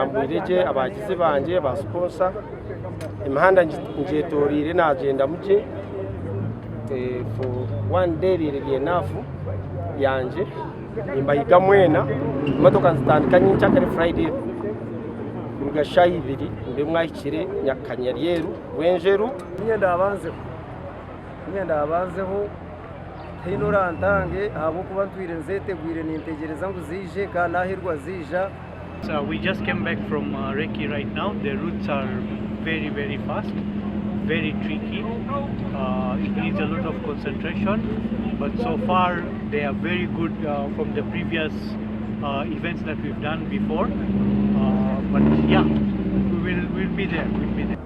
Ntambwire gye abahagizi bangye ba sponsor, emihanda ngyetoreire nagyendamu gye for one day ebaire eri enough yangye. Nimbahiga mwena, emotoka nizitandika nyenkyakare Friday kuruga shaaha ibiri mube mwahikire Kanyaryeru Rwenjeru. Niinye ndaabanzeho, niinye ndaabanzeho tihaine orantange ahabw'okuba ntwire nzetegwire nintegyereza ngu ziije kandi naaheerwa ziija. So we just came back from Recce right now. The routes are very, very fast, very tricky. It needs a lot of concentration, but so far they are very good from the previous events that we've done before. But yeah, we will we'll be there. We'll be there.